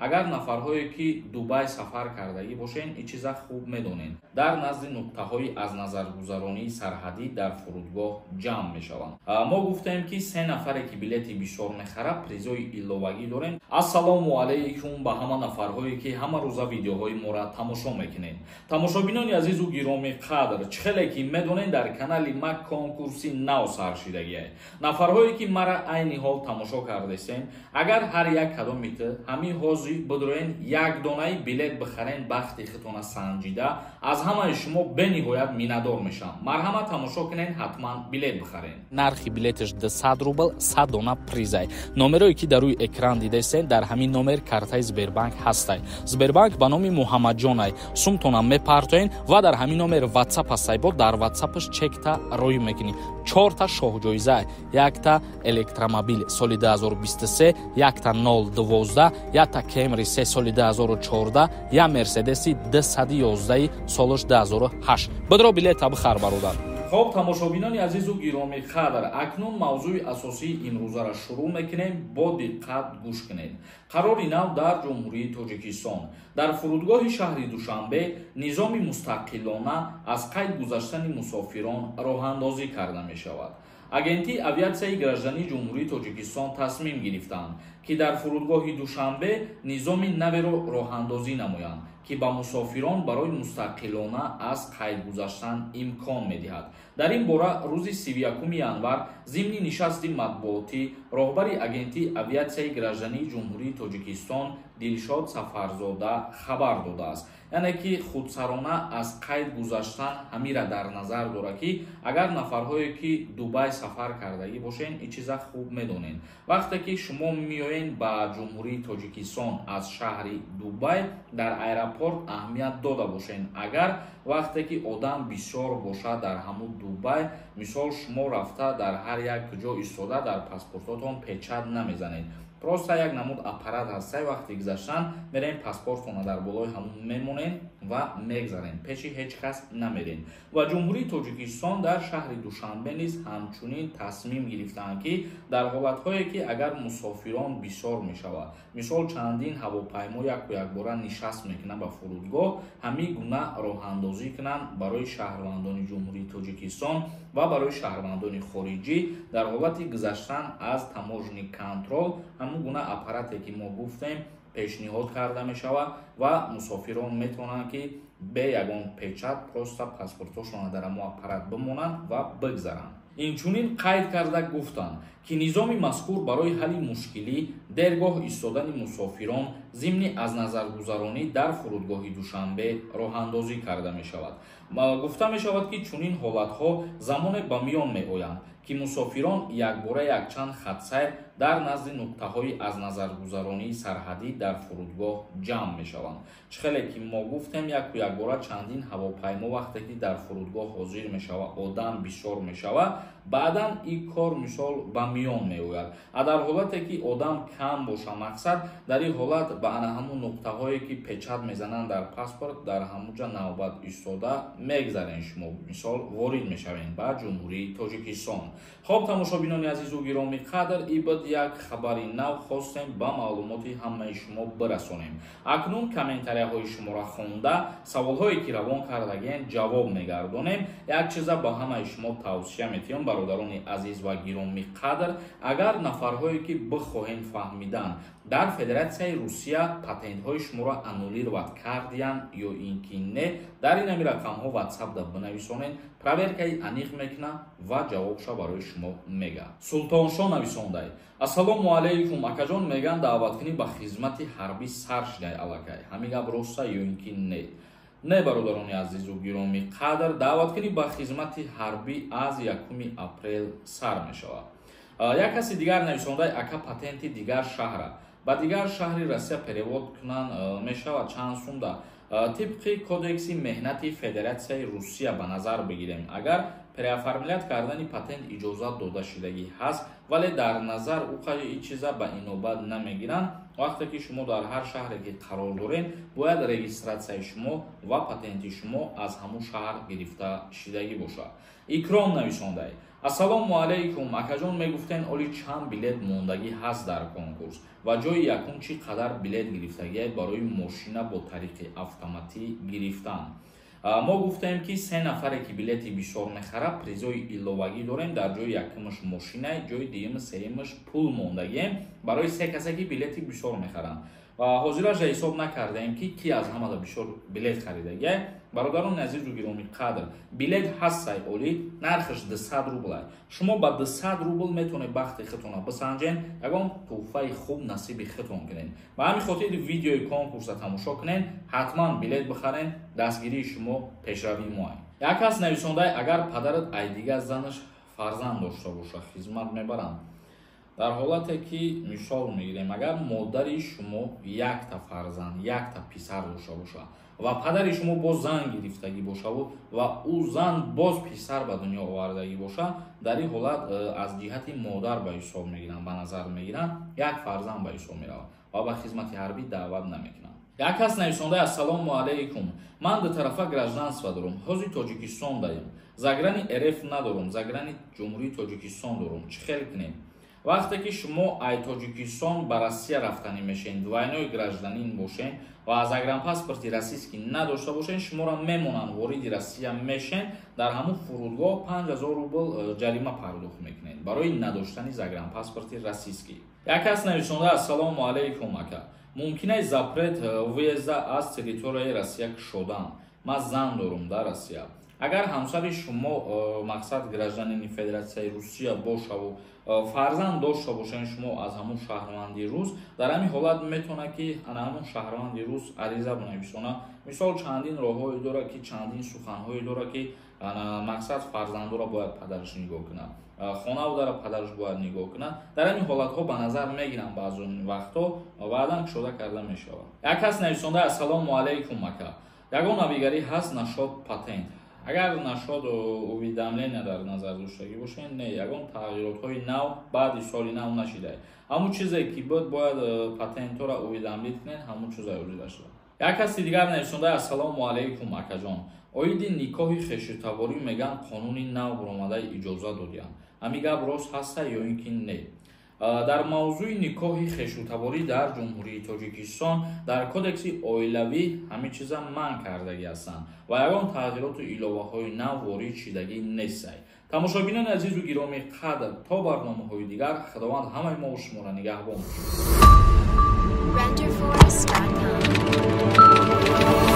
Агар нафарҳое ки Дубай сафар кардагӣ бошен, ин чиза хуб медонед, дар назди нуқтаҳои аз назаргузаронии сарҳадӣ дар фурудгоҳ ҷамъ мешаванд. Мо гуфтем, ки се нафаре ки билети бисёр мехарад, призои иловагӣ дорем. Ассалому алайкум ба ҳама нафарҳое ки ҳама рӯза видеоҳои моро тамошо мекунед. Тамошобинони азизу гиромӣ қадр, чӣ хеле ки медонед, дар канали ма конкурси нав сар шидагиай. Нафарҳое ки мара айни ҳол тамошо кардесен, агар ҳар як кадомите ҳамин ҳозир бидроен, як донаи билет бихарен, бахти худтона санҷида, аз ҳамаи шумо бениҳоят миннатдор мешавам. Марҳамат, тамошо кунен, ҳатман билет бихарен. Нархи билеташ 200 рубл, 100 дона призай. Номерое ки дар рӯи экран дидесен, дар ҳамин номер картаи Сбербанк ҳастай, Сбербанк ба номи Муҳаммадҷонай. Сумтона мепартоен ва дар ҳамин номер Ватсап ҳастай, бо дар Ватсапаш чекта рӯй мекунӣ. Чорта шоҳҷоиза: якта электромобил соли 2023, якта 012, якта Кемри 3 соли 2014, я Мерседеси 211 солаш 2008. Бидро, билета бихар, бародар. Хоб, тамошобинони азизу гиромӣ қадр, акнун мавзӯи асосии имрӯзаро шурӯъ мекунем, бо диққат гӯш кунед. Қарори нав дар Ҷумҳурии Тоҷикистон: дар фурудгоҳи шаҳри Душанбе низоми мустақилона аз қайд гузаштани мусофирон роҳандозӣ карда мешавад. Агентии авиатсияи граждании Ҷумҳурии Тоҷикистон тасмим гирифтанд, ки дар фурудгоҳи Душанбе низоми наверо роҳандозӣ намоянд, ки ба мусофирон барои мустақилона аз қайд гузаштан имкон медиҳад. Дар ин бора рӯзи 31 январ зимни нишасти матбуотӣ роҳбари Агентии авиатсияи граждании Ҷумҳурии Тоҷикистон Дилшод Сафарзода хабар додааст. Яъне ки худсарона аз қайд гузаштан ҳамира дар назар дорад, ки агар нафарҳое ки Дубай сафар кардагӣ бошен, ин чиза хуб медонед. Вақте ки шумо меоен ба Ҷумҳурии Тоҷикистон аз шаҳри Дубай, дар аэропорт аҳамият дода бошен, агар вақте ки одам бисёр бошад дар ҳамун Дубай, мисол, шумо рафта дар ҳар як ҷо истода дар паспортотон печать намезанед. Просто як намуд аппарат ҳастай, вақти гузаштан мерем, паспортона дар болои ҳамун мемонем ва мегзарем, пеши ҳеҷ кас намерем. Ва Ҷумҳурии Тоҷикистон дар шаҳри Душанбе низ ҳамчунин тасмим гирифтаанд, ки дар ҳолатҳое ки агар мусофирон бисёр мешавад, мисол, чандин ҳавопаймо яку якбора нишаст мекунанд ба фурудгоҳ, ҳамин гуна роҳандозӣ кунанд барои шаҳрвандони Ҷумҳурии Тоҷикистон ва барои шаҳрвандони хориҷӣ. Дар ҳолати гузаштан аз таможенный контроль ҳамун гуна аппарате ки мо гуфтем пешниҳод карда мешавад ва мусофирон метавонанд, ки бе ягон печать просто паспортҳошонро дар ҳамон аппарат бимонанд ва бигзаранд. Инчунин қайд карда гуфтанд, ки низоми мазкур барои ҳалли мушкилӣ дергоҳ истодани мусофирон зимни аз назаргузаронӣ дар фурудгоҳи Душанбе роҳандозӣ карда мешавад. Гуфта мешавад, ки чунин ҳолатҳо замоне ба миён меоянд, ки мусофирон якбора якчанд хатсайр дар назди нуқтаҳои аз назаргузаронии сарҳадӣ дар фурудгоҳ ҷамъ мешаванд. Чӣ хеле ки мо гуфтем, яку якбора чандин ҳавопаймо вақте ки дар фурудгоҳ ҳозир мешавад, одам бисёр мешавад, баъдан ин кор, мисол, ба миён меояд. А дар ҳолате ки одам кам боша, мақсад, дар ин ҳолат ба ана ҳамун нуқтаҳое ки печать мезананд дар паспорт, дар ҳамунҷа навбат истода мегзарен, шумо, мисол, ворид мешавем ба Ҷумҳурии Тоҷикистон. Хоб, тамошобинони азизу гиромӣ қадр, ин буд як хабари нав, хостем ба маълумоти ҳамаи шумо бирасонем. Акнун комментарияҳои шуморо хонда, саволҳое ки равон кардагиен ҷавоб мегардонем. Як чиза ба ҳамаи шумо тавсия метиҳам, бародарони азиз ва гиромӣ қадр: агар нафарҳое ки бихоҳем фаҳмидан, дар Федератсияи Русия патентҳои шуморо аннулировать кардиянд ё ин ки не, дар ин ҳами рақамҳо Ватсапда бинависонед, проверкаи аниқ мекунад ва ҷавобша барои шумо мега. Султоншо нависондай: «Ассалому алайкум, акаҷон, меган, даъваткунӣ ба хизмати ҳарбӣ сар шидай аллакай, ҳамин гап роста ё ин ки не?» Не, бародарони азизу гиромӣ қадр, даъваткунӣ ба хизмати ҳарбӣ аз 1 апрел сар мешавад. Як каси дигар нависондай: «Ака, патенти дигар шаҳра ба дигар шаҳри Россия перевод кунан мешавад, чанд сумда?» Тибқи Кодекси меҳнати Федератсияи Русия ба назар бигирем, агар переоформлять кардани патент иҷозат дода шудагӣ ҳаст, вале дар назар ӯ чиза ба инобат намегиранд. Вақте ки шумо дар ҳар шаҳре ки қарор доред, бояд регистратсияи шумо ва патенти шумо аз ҳамун шаҳр гирифта шудагӣ бошад. Икром нависондай: Ассалому алайкум, акаҷон, мегуфтен, оли чанд билет мондагӣ ҳаст дар конкурс ва ҷои якум чӣ қадар билет гирифтагиай барои мошина бо тариқи автоматӣ гирифтан? Мо гуфтем, ки се нафаре, ки билети бисёр мехарад, призои иловагӣ дорем. Дар ҷои якумаш мошина, ҷои дуюму сеюмаш пул мондагием барои се касе, ки билети бисёр мехаранд. Ва ҳозираша ҳисоб накардаем, ки ки аз ҳамада бисёр билет харидагиай. Бародарони азизу гиромӣ қадр, билет ҳастсай олӣ, нархаш 200 рублай. Шумо ба 200 рубл метавонед бахти худтона бисанҷен, ягон тӯҳфаи хуб насиби худтон кунед. Ба ҳамин хотир видеои конкурса тамошо кунед, ҳатман билет бихарен. Дастгирии шумо пешравии моа. Як кас нависондай: агар падарат ай дигар занаш фарзанд дошта боша, хизмат мебаранд? Дар ҳолате ки, мисол мегирем, агар модари шумо якта фарзанд, якта писар дошта боша ва падари шумо боз зан гирифтагӣ бошаву ва ӯ зан боз писар ба дунё овардагӣ боша, дар ин ҳолат аз ҷиҳати модар ба ҳисоб мегиранд, ба назар мегиранд, як фарзанд ба ҳисоб меравад ва ба хизмати ҳарбӣ даъват намекунанд. Як кас нависонда: ассалому алайкум, ман дутарафа гражданство дорум, ҳозир Тоҷикистон даем, заграни РФ надорум, заграни Ҷумҳурии Тоҷикистон дорум, чӣ хел кунем? Вақте ки шумо ай Тоҷикистон ба Россия рафтанӣ мешен, двойной гражданин бошен ва загранпаспорти российский надошта бошен, шуморо мемонанд, вориди Россия мешен, дар ҳамун фурудгоҳ 5000 рубл ҷарима пардохт мекунед барои надоштани загранпаспорти российский. Як кас нависонда: ассалому алайкум, ака, мумкин аст запрет въезда аз территорияи Россия кушодан? Ман зан дорум дар Россия. Агар ҳамсари шумо мақсад гражданини Федератсияи Русия бошаву фарзанд дошта бошед шумо аз ҳамун шаҳрванди рус, дар ҳамин ҳолат метавонад, ки ана ҳамун шаҳрванди рус ариза бинависонад. Мисол, чандин роҳҳое дорад, ки чандин суханҳое дорад, ки мақсад фарзандоро бояд падараш нигоҳ кунад, хонаву дара падараш бояд нигоҳ кунад. Дар ҳамин ҳолатҳо ба назар мегиранд баъзон вақтҳо, баъдан кушода карда мешавад. Як кас нависонда: ассалому алайкум, ака, ягон навигарӣ ҳаст насчёт патент? Агар насчёт уведомления дар назар доштагӣ бошед, не, ягон тағйиротҳои нав баъди соли нав нашидай. Ҳамун чизе ки буд, бояд патентҳоро уведомить кунед, ҳамун чиза оҷида шуда. Як каси дигар нависонда: ассалому алайкум, акаҷон, оиди никоҳи хешутаборӣ мегӯянд, қонуни нав баромадаи иҷоза додиянд, ҳамин гап рост ҳаста ё ин ки не? Дар мавзӯи никоҳи хешутаборӣ дар Ҷумҳурии Тоҷикистон дар Кодекси оилавӣ ҳамин чиза манъ кардагӣ ҳастанд ва ягон тағйироту иловаҳои нав ворид шидагӣ нестай. Тамошобинони азизу гиромӣ қадр, то барномаҳои дигар Худованд ҳамаи мо шуморо нигаҳбон бошад. Renderforest.com.